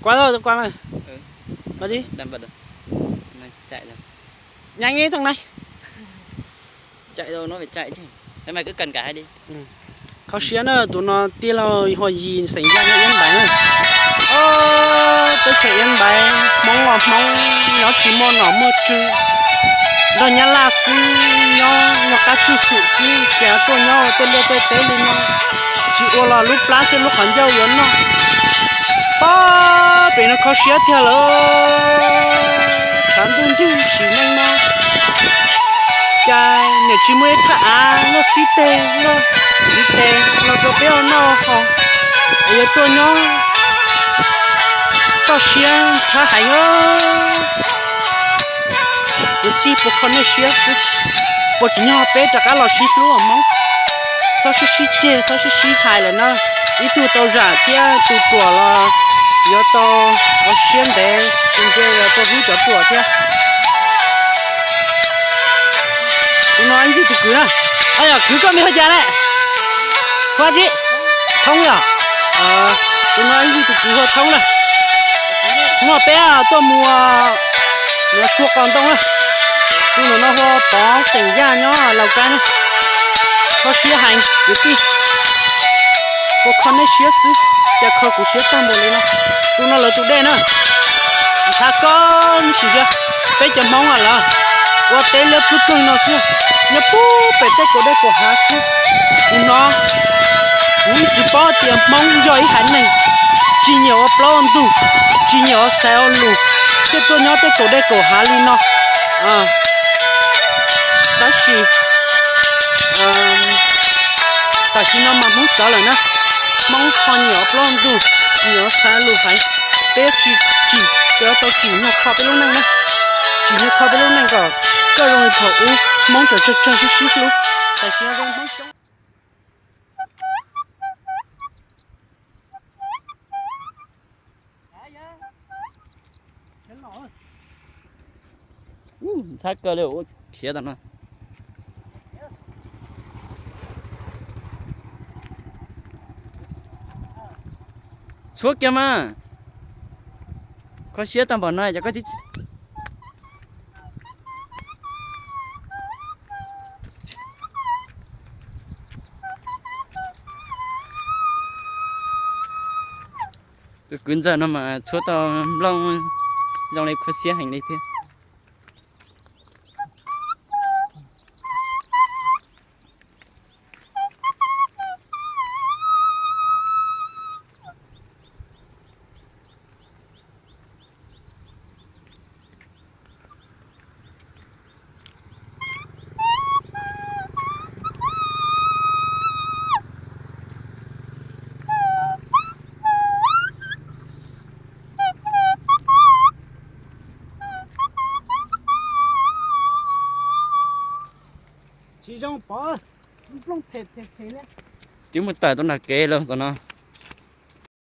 Qua rồi, qua rồi. Bật đi. Đang bật rồi. Này, chạy rồi. Nhanh đi thằng này. Chạy rồi nó phải chạy chứ. Thế mày cứ cần cả hai đi. Kho siab na, tus no tij laug Huas Yis xeem Yaj nyob Iab Npaiv na. Teb chaws Iab Npaiv, Hmoob los Hmoob nyob tsis muaj nom muaj tswv, nrog Nyab Laj xwb, nyob nyob qab tswj fwm xwb, cas tuaj nyob ua tej liaj tej teb li no, tsis ua los lub plab thiab lub qhov ncauj yuav noj. Pab pem no kho siab tiag lawm, tshav ntuj nrig sim neej no, cas niam tsis muaj ib thaj av luaj xib teg luaj ntiv tes los rau peb ua noj haus, es yuav tuaj nyob toj siab txhab heev. Kwv tij puas kho nej siab xwb, puas tsim nyog peb rov qab los sib hlub os Hmoob? Txhob sib sib ceg, txhob sib sib hais lawm na. Ib tug tau zam thiab tus ruam los yuav tau ua siab ntev, tus nce yuav tau hlub cov ruam thiab. Tus no ib ntxwg tus kwv na. Yog kwv koj me hu cas ne? Huab Tsib, Thoob yog. Tus no ib ntxwg tus kwv hu Thoob na. Muaj peb tuaj mus suab qos ntoo na. Tus no hu Pov xeem Yaj nyob Laus Kaib na. Kho siab heev kwv tij, puas kho nej siab xwb, cas kho kuv siab tag npaum li no. Tus no lawv tus dej na. Ntxhab koj sim ntsia, peb cov Hmoob lawm ua teb liab ploog ploog no xwb, nyob puag pem tej kaum dej kaum hav xwb. Kuv no, kuv ib txwm paub tias Hmoob yog ib haiv neeg tsis nyiam ua plaub ua ntug, tsis nyiam ua xaiv ua lus, thiaj tuaj nyob tej kaum dej kaum hav li no. Tab sis tam sim no mas Hmoob tsov lawm na. Hmoob ho nyiam ua plaub ua ntug, nyiam ua xaiv ua lus heev. Peb tsis tsim, peb tau tsim nyuag kho peb lub neej na. Tsim nyuag kho peb lub neej kom koj zoo li thaum ub, Hmoob tseem tsawg tsawg sib sib hlub, tam sim no Hmoob coob. Ntxhab kawg li, khiav tau no. Txhuab kiag mas. Kho siab tag npaum no cov koj tib Tus kwv ntxawm no mas txhuab tau nplooj zoo li kho siab heev li thiab. Tsis zoo pov, nplooj phem phem phem li. Twb mus tawm tau nram kev lawm tam no.